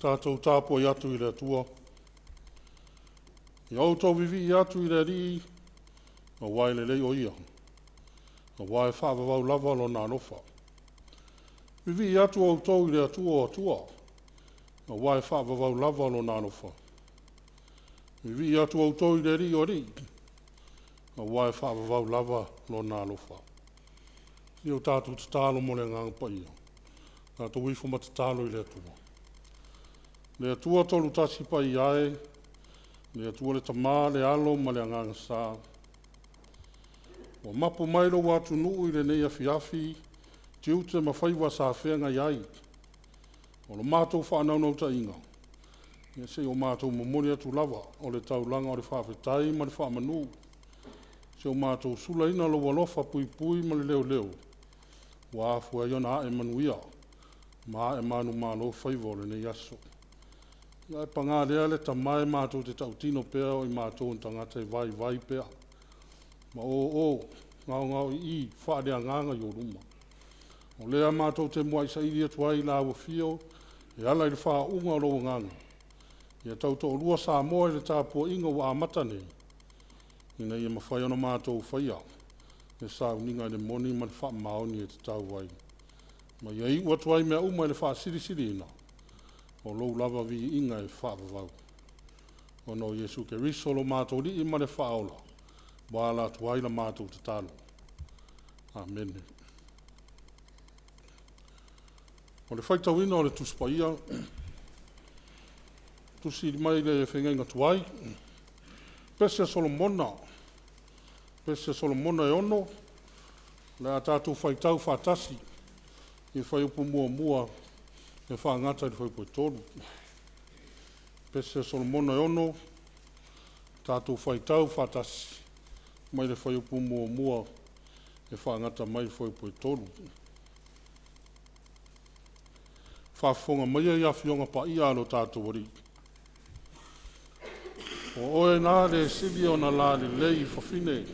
Tatou tapuai atu i le Atua. Ia outou vivii atu i le Alii, aua e lelei o Ia, aua e faavavau lava Lona alofa. Vivii atu outou i le Atua o atua, aua e faavavau lava Lona alofa. Vivii atu outou i le Alii o alii, aua e faavavau lava Lona alofa. Se i o tatou tatalo mo le Agaga Paia, tatou ifo ma tatalo i le Atua. Le Atua Tolutasi Paia e, le Atua le Tama, le Alo ma le Agaga Sa, ua mapu mai lou atunuu i lenei afiafi i tiute ma faiva sa feagai ai. O le matou faanaunautaiga, ia se i o matou momoli atu lava o le taulaga o le faafetai ma le faamanu, se i o matou sulaina lou alofa puipui ma le leoleo ua afua ai ona ae manuia ma ae manumalo faiva o lenei aso. Ae paga lea le Tama e matou te tautino pea o i matou o ni tagata e vaivai pea ma oo gaogaoi'i faaleagaga i ou luma. O lea matou te muai saili atu ai i lau afio e ala i le faauuga o lou Agaga, ia tautoalua Samoa i le tapuaiga ua amata nei, ina ia mafai ona matou faia le sauniga i le moni ma le faamaoni e tatau ai, ma ia iu atu ai mea uma i le faasilisiliina o lou lava viiga e faavavau. Ona o Iesu Keriso lo matou Alii ma le Faaola ua ala atu ai la matou tatalo. Amene. O le faitauina o le Tusi Paia, tusi mai le feagaiga tuai, Pese a Solomona, Pese a Solomona e 6, o le a tatou faitau faatasi i le fuaiupu 1 e faagata i le fuaiupu e 3. Pese a Solomona e 6, tatou faitau faatasi mai le fuaiupu 1 e faagata mai le fuaiupu e 3. Faafofoga maia i Afioga Paia a lo tatou Alii. O oe na le sili ona lalelei i fafine,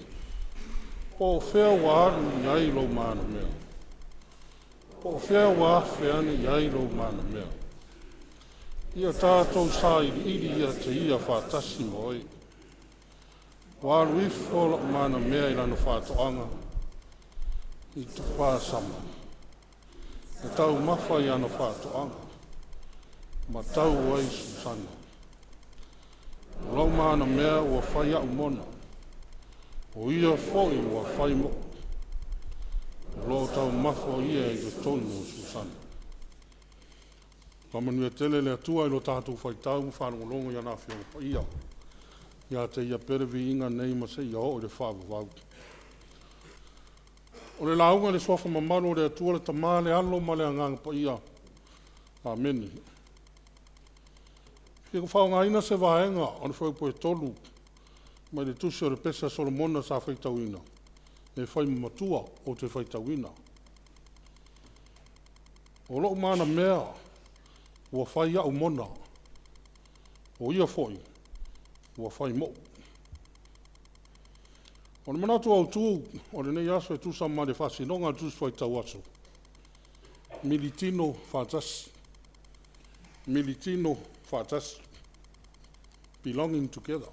po o fea ua alu i ai lou manamea? Po o fea ua afe ane i ai lou manamea? Ia tatou sailiili ia te ia faatasi ma oe. Ua alu ifo lo'u manamea i lana faatoaga i tupasama e taumafa i ana faatoaga ma tau ai Susana. O lou manamea ua fai a'u mona, o ia foi ua fai mo'u. O lo o taumafa o ia i totonu o Susana. Faamanuia tele le Atua i lo tatou faitau ma faalogologo i ana Afioga Paia. Ia te Ia pea le viiga nei ma seia oo i le faavavau. O le lauga i le Suafa mamalu o le Atua le Tama, le Alo ma le Agaga Paia. Amene. E fia faaaogaina se vaega o le fuaiupu e 3 mai le tusi o le Pese a Solomona sa faitauina e fai ma matua ou te faitauina. O lo'u manamea ua fai a'u mona, o ia foi ua fai mo'u. O le manatu autu o lenei aso e tusa ma le faasinoga a le Tusi Faitau Aso, militino faatasi, militino faatasi, belonging together.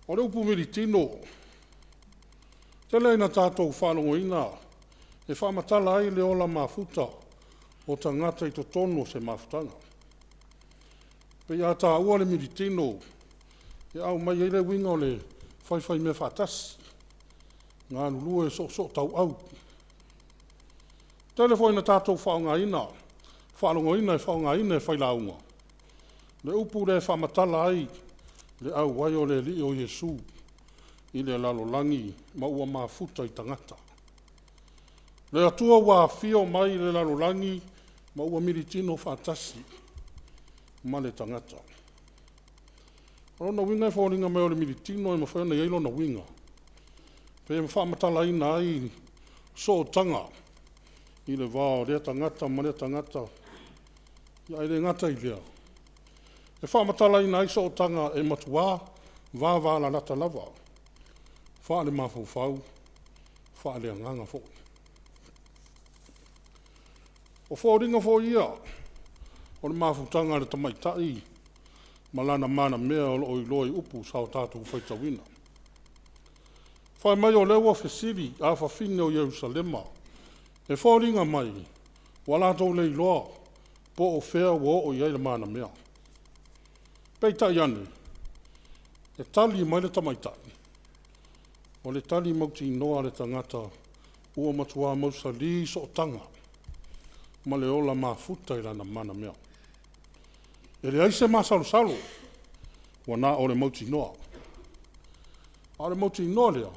O le upu militino, tele ina tatou faalogoina e faamatala ai le ola mafuta o tagata i totonu o se mafutaga. Pei a taua le militino e aumai ai le uiga o le faifai mea faatasi, galulue soosootauau. Tele foi ina tatou faaaogaina, faalogoina e faaaogaina e failauga le upu lea e faamatala ai le auai o le Alii o Iesu i le lalolagi ma ua mafuta i tagata. Le Atua ua afio mai i le lalolagi ma ua militino faatasi ma le tagata. O lona uiga e foliga mai o le militino e mafai ona i ai lona uiga pe faamatalaina ai sootaga i le va o lea tagata ma lea tagata, ae le gata i lea, e faamatalaina ai sootaga e matua vavalalata lava, faalemafaufau, faaleagaga foi. O foliga foi ia o le mafutaga a le tamaitai ma lana manamea o lo o iloa i upu sa o tatou faitauina. Fai mai o lea ua fesili afafine o Ierusalema, e foliga mai ua latou le iloa po o fea ua oo i ai le manamea. Peitai ane, e tali mai le tamaitai, o le tali mautinoa a le tagata ua matua mausali sootaga ma le ola mafuta i lana manamea. E leai se masalosalo, ua na o le mautinoa. A o le mautinoa lea,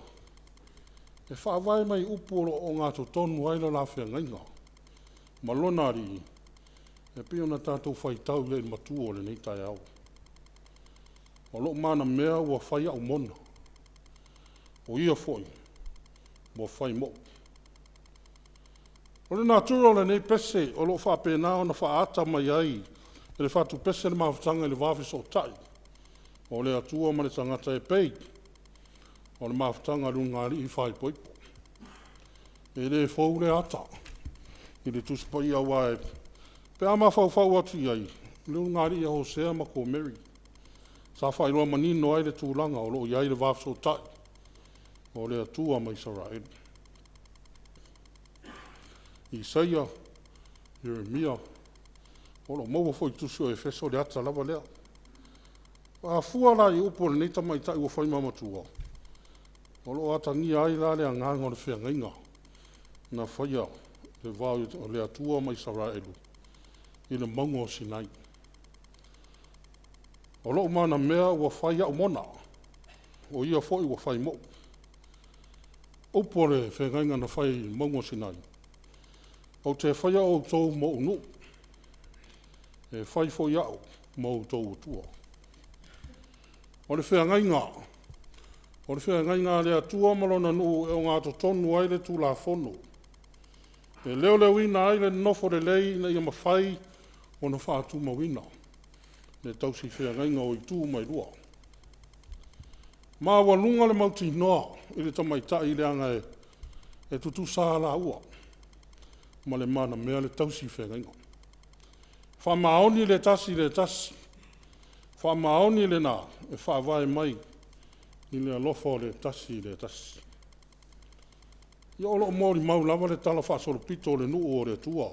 e faavae mai upu o lo o ogatotonu ai le la feagaiga ma lona Alii, e pei ona tatou faitau i le matua o lenei taeao. O lou manamea ua fai au mona, o ia foi ua fai mo'u. O le natura o lenei pese o lo o faapena ona faaata mai ai e le fatupese le mafutaga i le va fesootai o le Atua ma le tagata, e pei o le mafutaga a le ulugalii faaipoipo. E le fou lea ata i le Tusi Paia, aua pe a mafaufau atu i ai i le ulugalii ia Hosea ma Komeri, sa faailoa manino ai le tulaga o lo o i ai le va fesootai o le Atua ma Isaraelu. Isaia, Ieremia, o lo o maua foi i le tusi o Efeso le ata lava lea. A fua la i upu a lenei tamaitai ua faimamatua, o lo o atagia ai la le agaga o le feagaiga na faia i le va o le Atua ma Isaraelu i le mauga o Sinai. O lou manamea ua fai au mona, o ia foi ua fai mo'u. Upu o le feagaiga na fai i le mauga o Sinai, ou te faia outou ma ou nuu, e fai foi au ma outou Atua. O le feagaiga a le Atua ma Lona nuu e ogatotonu ai le Tulafono, e leoleoina ai le nofo lelei ina ia mafai ona faatumauina le tausi feagaiga o itu uma e lua. Maualuga le mautinoa i le tamaitai leaga e tutusa lava laua ma le manamea le tausi feagaiga. Faamaoni le tasi i le tasi, faamaoni lena e faavae mai i le alofa o le tasi i le tasi. Ia o lo o molimau lava le talafaasolopito o le nuu o le Atua,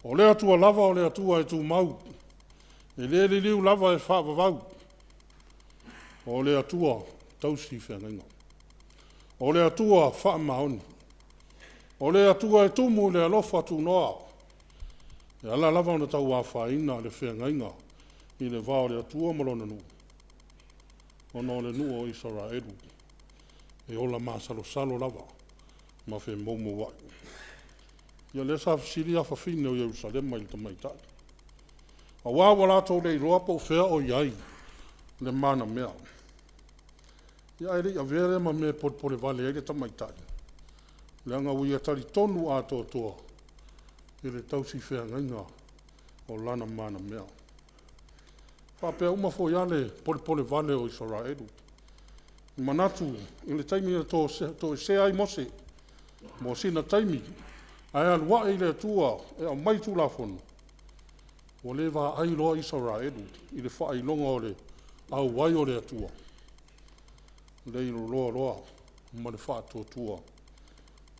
o le Atua lava o le Atua e tumau, e le liliu lava e faavavau, o le Atua tausi feagaiga, o le Atua faamaoni, o le Atua e tumu i le alofa tunoa. E ala lava ona tauafaina le feagaiga i le va o le Atua ma Lona nuu, ona o le nuu o Isaraelu e ola masalosalo lava ma femoumouai. Ia lea sa fesili afafine o Ierusalema i le tamaitai, aua ua latou le iloa po o fea o i ai le manamea. Ia ae le i avea lea ma mea e polepole vale ai le tamaitai, leaga ua ia talitonu atoatoa i le tausi feagaiga o lana manamea. E faapea uma foi lava le polepole vale o Isaraelu, manatu i le taimi na toesea ai Mose mo sina taimi ae alu ae i le Atua e aumai Tulafono, ua le vaai loa Isaraelu i le faailoga o le auai o le Atua, leiloloa loa ma le faatuatua,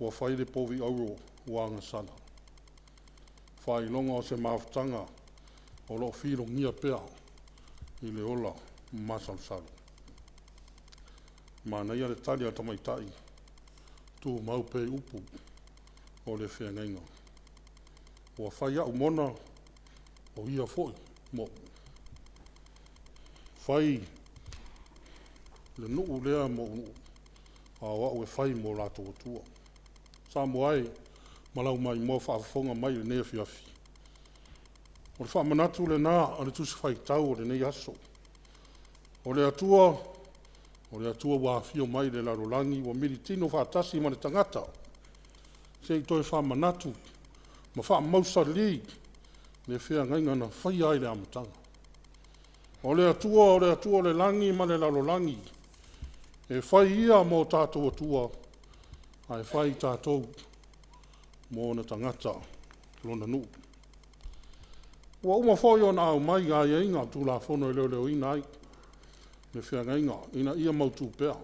ua fai le povi auro ua agasala, faailoga o se mafutaga o lo o filogia pea i le ola masalosalo. Manaia le tali a le tamaitai, tumau pea i upu o le feagaiga, ua fai au mona, o ia foi mo'u. Fai le nuu lea ma ou nuu, a o au e fai mo latou Atua. Samoa e ma lau maimoa faafofoga mai i lenei afiafi, o le faamanatu lena o le Tusi Faitau o lenei aso. O le Atua, o le Atua ua afio mai i le lalolagi ua militino faatasi ma le tagata, se i toe faamanatu ma faamausali le feagaiga na faia i le amataga. O le Atua o le Atua o le lagi ma le lalolagi, e fai Ia ma o tatou Atua, ae fai tatou ma ona tagata. Lona nuu. Ua uma foi ona aumai aiaiga o Tulafono e leoleoina ai le feagaiga ina ia mautu pea,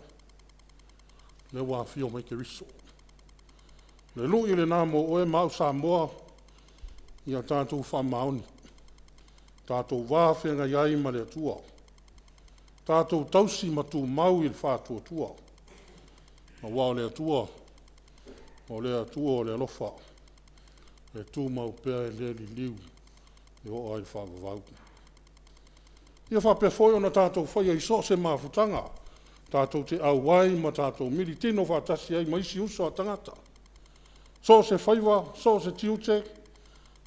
lea ua afio mai Keriso. O le lui lena mo oe ma au Samoa, ia tatou faamaoni, tatou va feagai ai ma le Atua, tatou tausi ma tumau i le faatuatua, aua o le Atua, o le Atua o le alofa, e tumau pea e le liliu e oo lava i le faavavau. Ia faapea foi ona tatou faia i so o se mafutaga tatou te auai ma tatou militino faatasi ai ma isi uso a tagata, so o se faiva, so o se tiute,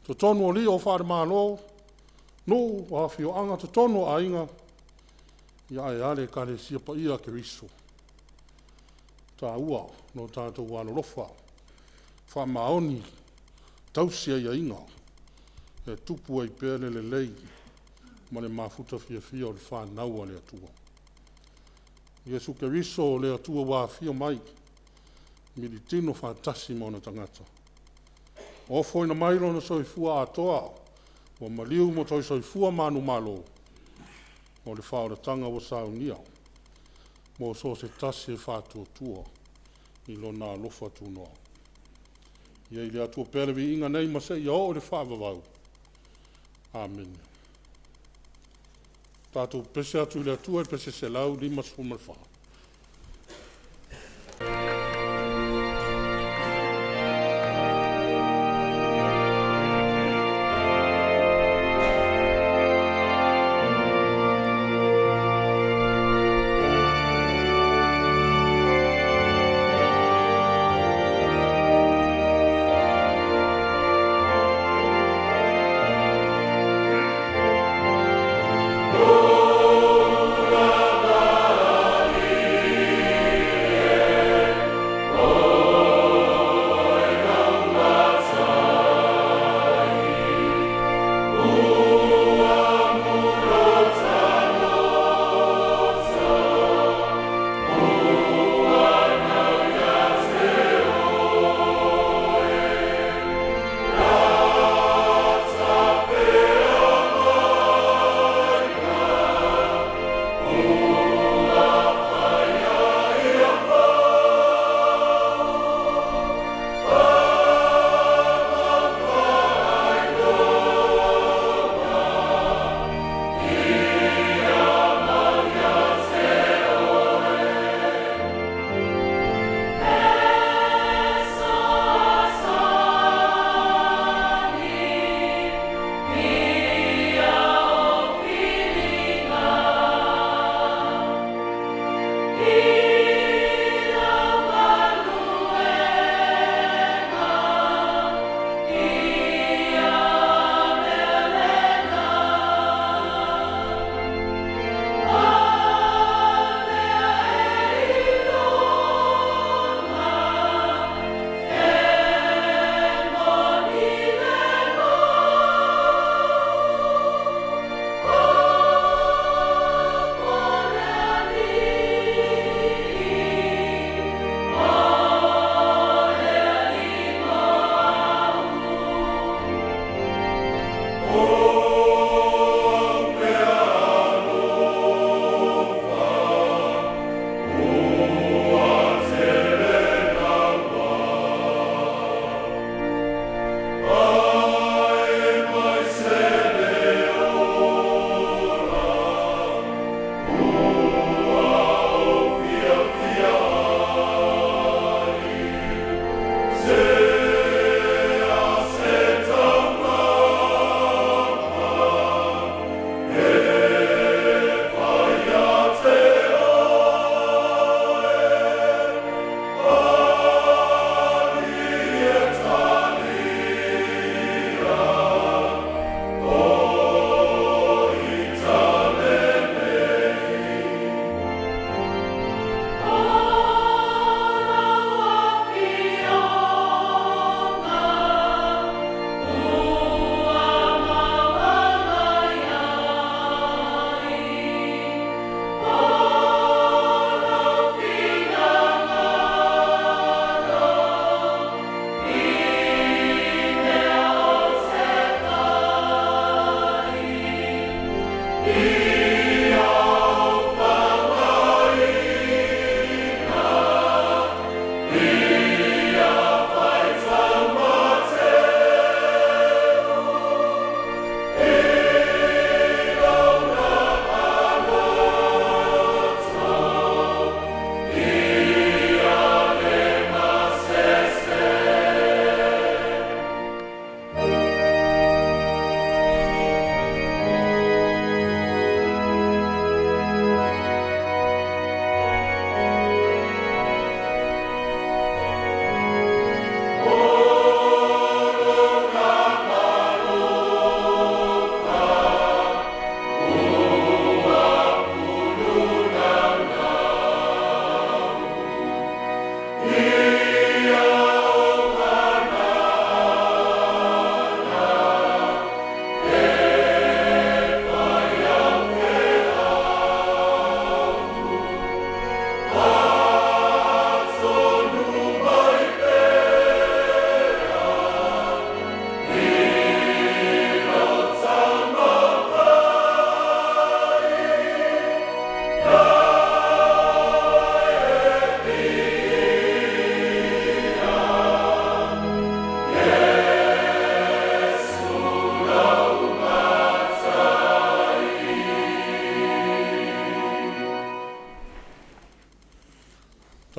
totonu o lio faale-Malo, nuu, afioaga, totonu o aiga, ae a le Ekalesia paia a Keriso. E taua lo tatou alolofa, faamaoni, tausi aiaiga e tupu ai pea le lelei ma le mafuta fiafia o le fanau a le Atua. Iesu Keriso o le Atua ua afio mai militino faatasi ma ona tagata, ofoina mai lona soifua atoa ua maliu ma toe soifua manumalo, mo le faaolataga ua saunia mo so o se tasi e faatuatua i Lona alofa tunoa. Ia i le Atua pea le viiga nei ma seia oo i le faavavau. Amene. Tatou pepese atu i le Atua i le pese 154.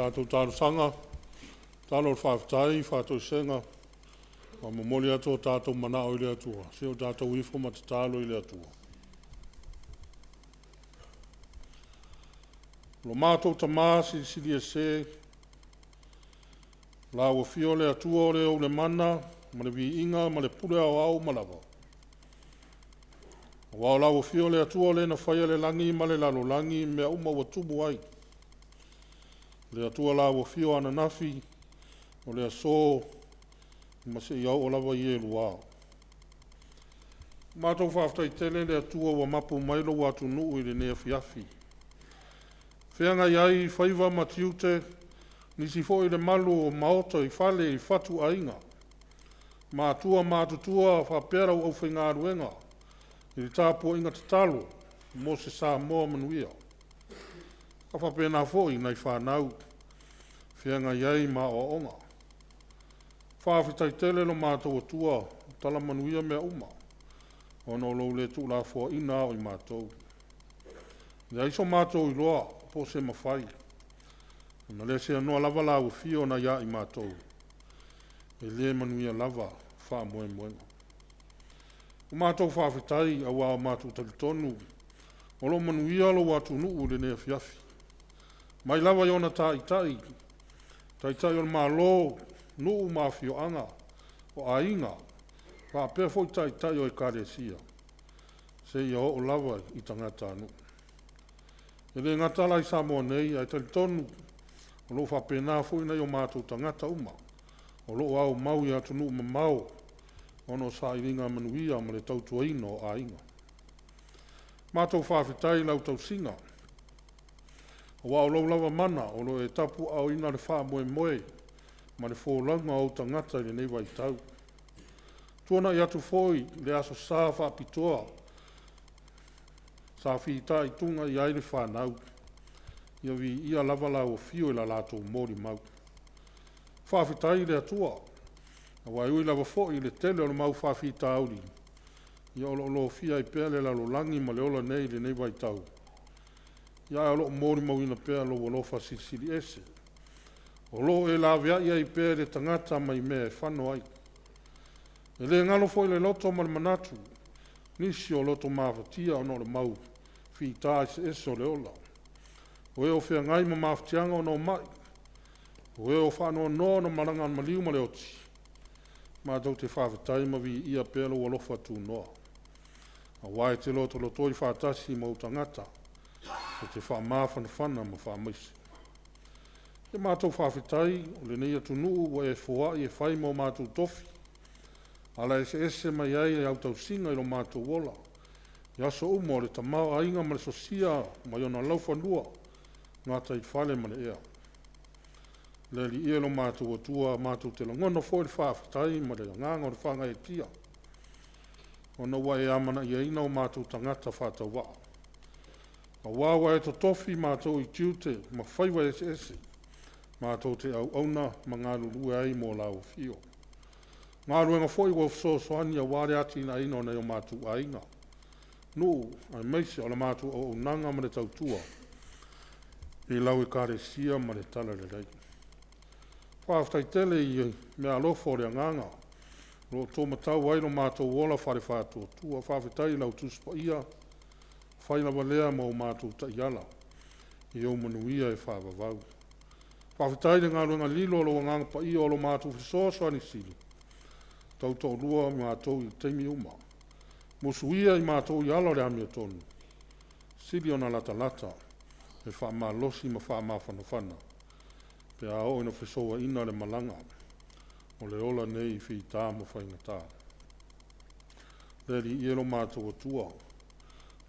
Tatou talosaga, tatalo o le faafetai, faatoesega ma momoli atu o tatou manao i le Atua, se o tatou ifo ma tatalo i le Atua. Lo matou Tama Silisili Ese, o lau afio le Atua o le ou le mana ma le viiga ma le pule aoao uma lava. Aua o lau afio le Atua o le na faia le lagi ma le lalolagi ma mea uma ua tumu ai. Le Atua lau afio ananafi, o le aso ma seia oo lava i e lua. Matou faafetai tele le Atua ua mapu mai lou atunuu i lenei afiafi, feagai ai i faiva ma tiute, nisi foi le malu o maota i fale i fatuaiga, matua ma matutua faapea lau aufaigaluega i le tapuaiga tatalo mo se Samoa manuia. E faapena foi nai fanau feagai ai ma aoaoga. Faafetai tele lo matou Atua, tala manuia mea uma ona o lou le tuulafoaiina ao i matou. E leai so matou iloa po o se mafai, ona le seanoa lava lau afio nai a i matou, e le manuia lava faamoemoega. Ua matou faafetai aua ua matou talitonu o lo o manuia lou atunuu i lenei afiafi, mai lava i ona taitai, Taitai o le Malo, nuu ma afioaga, o aiga, faapea foi Taitai o Ekalesia, seia oo lava i tagatanuu. E le gata la i Samoa nei, ae talitonu o lo o faapena foi nai o matou tagata uma o lo o aumau i atunuu mamao ona o sailiga manuia ma le tautuaina o aiga. Matou faafetai i lau tausiga, aua o lou lava mana o lo o e tapuaaoina le faamoemoe ma le folauga o ou tagata i lenei vaitau. Tuanai atu foi le Aso Sa faapitoa sa fitaituga i ai le fanau, ia viia lava lau afio i la latou molimau. Faafetai i le Atua, aua e ui lava foi i le tele o le mau faafitauli, ia o lo o lofia ai pea le lalolagi ma le ola nei i lenei vaitau, ae o lo o molimauina pea lou alofa silisili ese, o lo o e laveai ai pea le tagata mai mea e fano ai. E le galo foi i le loto ma le manatu nisi o loto mafatia ona o le mau fita eseese o le ola, o e o feagai ma mafatiaga ona o mai, o e o faanoanoa ona malaga maliu ma le oti, matou te faafetai ma viia pea lou alofa tunoa, aua e te lotolotoi faatasi ma ou tagata e te faamafanafana ma faamaise. Ia matou faafetai o lenei atunuu ua e foai e fai ma o matou tofi, ala eseese mai ai au tausiga i lo matou ola i aso uma o le tamaoaiga ma le sosia mai ona laufanua, gataifale ma le ea. Le Alii e lo matou Atua, matou te lagona foi le faafetai ma le agaga o le faagaeetia ona ua e amanaiaina o matou tagata faatauvaa, aua ua e totofi matou i tiute ma faiva eseese matou te auauna ma galulue ai mo lau afio. O galuega foi ua fesoasoani aua le atinaeina o nai o matou aiga, nuu, aemaise o le matou auaunaga ma le tautua i lau Ekalesia ma le Talalelei. Faafetai tele i meaalofa o le Agaga o lo o tumatau ai lo matou ola faale-faatuatua. Faafetai i lau Tusi Paia, fai lava lea ma o matou taiala i ou manuia e faavavau. Faafetai i le galuega lilo a lou Agaga Paia o lo matou fesoasoani sili, tautoalua matou i taimi uma, musuia i matou i ala o le amiotonu, sili ona latalata e faamalosi ma faamafanafana pe a oo ina fesouaina le malaga o le ola nei i fita ma faigata. Le Alii e lo matou Atua,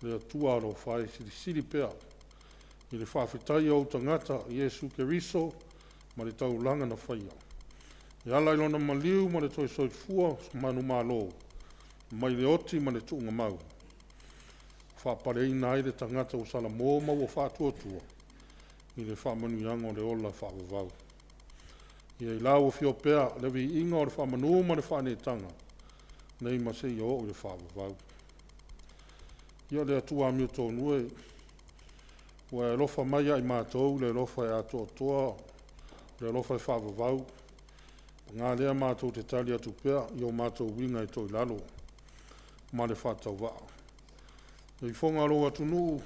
le Atua alofa e, silisili pea i le faafetai a ou tagata i Iesu Keriso ma le taulaga na faia, e ala i lona maliu ma le toe soifua manumalo mai le oti ma le tuugamau, faapaleina ai le tagata ua salamo ma ua faatuatua i le faamanuiaga o le ola faavavau. Ia i lau afio pea le viiga o le faamanu ma le faaneetaga, nei ma seia oo i le faavavau. Ia le Atua amiotonu e, ua e alofa mai ia i matou i le alofa e atoatoa. Le alofa e faavavau, paga lea matou te tali atu pea i o matou uiga e toilalo ma le faatauvaa. Le ifoga a lou atunuu,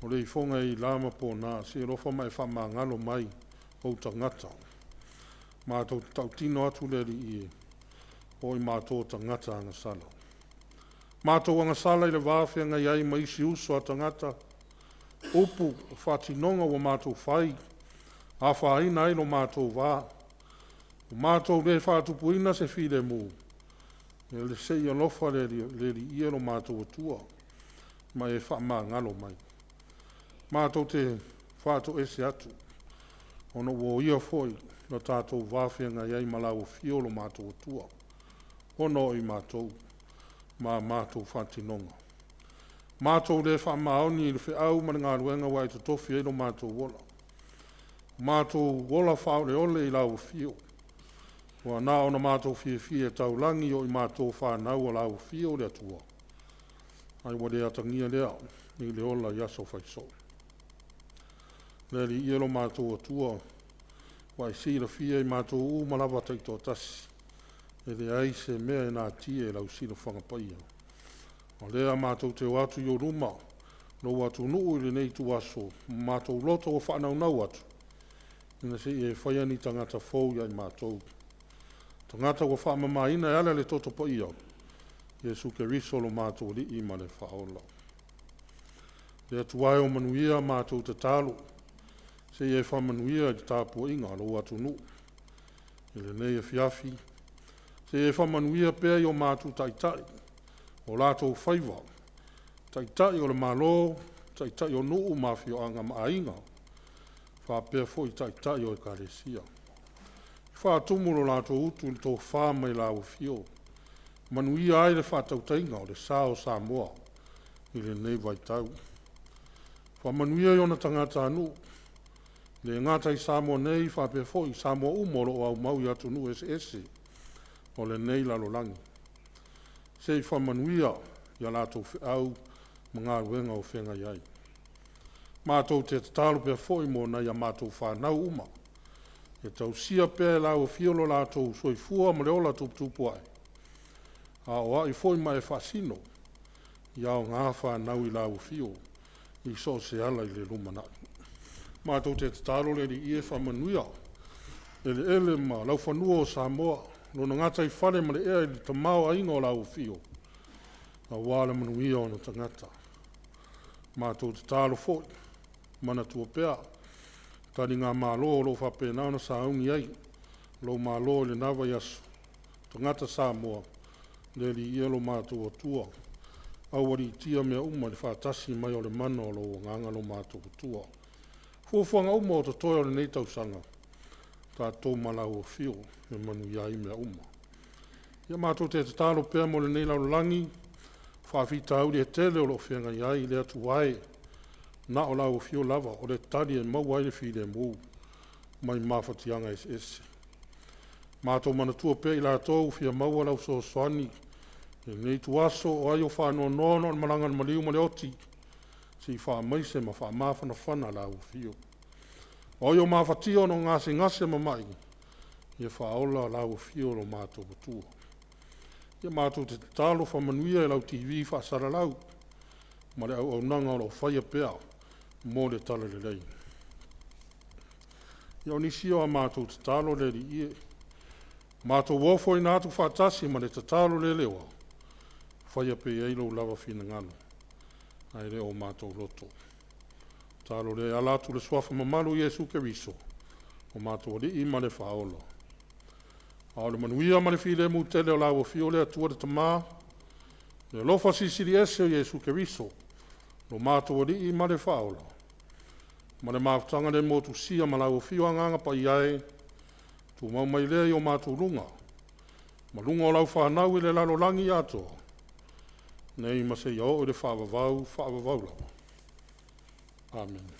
o le ifoga e ila ma pona, se i alofa ma e faamagalo mai ou tagata. Matou te tautino atu le Alii e, o i matou o tagata agasala. Matou agasala i le va feagai ai ma isi uso a tagata, upu o faatinoga ua matou fai, afaina ai lo matou va, ua matou le faatupuina se filemu, se i alofa le Alii e lo matou Atua ma e faamagalo mai. Matou te faatoese atu, ona ua oia foi lo tatou va feagai ai ma lau afio lo matou Atua, ona o i matou ma matou faatinoga. Matou le faamaoni i le feau ma le galuega ua e totofi ai lo matou ola. Matou ola faaoleole i lau afio, ua na ona matou fiafia e taulagi o i matou o fanau a lau afio le Atua, ae ua le atagia lea i le ola i aso faisoo. Le Alii e lo matou Atua, ua e silafia i matou uma lava taitoatasi, e leai se mea e natia i lau silafaga paia. O lea matou te o atu i ou luma, lou atunuu i lenei ituaso, ma matou loto ua faanaunau atu, ina se i e faia ni tagata fou ia i matou, tagata ua faamamaina e ala i le toto paia, Iesu Keriso lo matou Alii ma le Faaola. Le Atua e o manuia matou tatalo, se i e faamanuia i le tapuaiga a lou atunuu i lenei afiafi, se i e faamanuia pea i o matou taitai, o latou faiva, Taitai o le Malo, Taitai o nuu ma afioaga ma aiga, faapea foi Taitai o Ekalesia. Faatumu lo latou utu i le tofa mai lau afio, manuia ai le faatautaiga o le sa o Samoa i lenei vaitau. Faamanuia i ona tagatanuu, e le gata i Samoa nei faapea foi Samoa uma o lo o aumau i atunuu eseese o lenei lalolagi. Se i faamanuia i a latou feau ma galuega o feagai ai. Matou te tatalo pea foi mo nai a matou fanau uma, ia tausia pea e lau afio lo latou soifua ma le ola tuputupuae, aoai foi ma e faasino, ia aoga fanau i lau afio i so o se ala i le lumanai. Matou te tatalo le Alii e faamanuia eleele ma laufanua o Samoa, lona gataifale ma le ea i le tamaoaiga o lau afio, aua le manuia o ona tagata. Matou tatalo foi, manatua pea taligamalo o lo o faapena ona sauni ai lou Malo i lena vaiaso, tagata Samoa, le Alii e lo matou Atua, aualiitia mea uma i le faatasi mai o le mana o lou Agaga lo matou Atua. Fuafuaga uma o totoe o lenei tausaga, tatou ma lau afio e manuia ai mea uma. Ia matou te tatalo pea mo lenei lalolagi, faafitauli e tele o lo o feagai ai, le Atua e, na o lau afio lava o le tali e maua ai le filemu mai mafatiaga eseese. Matou manatua pea i latou ua fia maua lau fesoasoani i lenei ituaso, o ai o faanoanoa ona o le malaga a le maliu ma le oti, se i faamaise ma faamafanafana lau afio. O ai o mafatia ona o gasegase ma mai, ia faaola lau afio lo matou Atua. Ia matou te tatalo, faamanuia i lau TV faasalalau ma le auaunaga o lo o faia pea mo le talalelei. Ia o nisi ia o a matou tatalo le Alii e, matou ofoina atu faatasi ma le tatalo le leoa, faia pea i ai lou lava finagalo, ae le o matou loto. Tatalo lea e ala atu i le suafa mamalu o Iesu Keriso o matou Alii ma le Faaola. A o le manuia ma le filemu tele o lau afio le Atua le Tama, le alofa Silisili Ese o Iesu Keriso lo matou Alii ma le Faaola, ma le mafutaga le motusia ma lau afio Agaga Paia e, tumau mai lea i o matou luga ma luga o lau fanau i le lalolagi atoa, nei ma seia oo i le faavavau faavavau lava. Amene.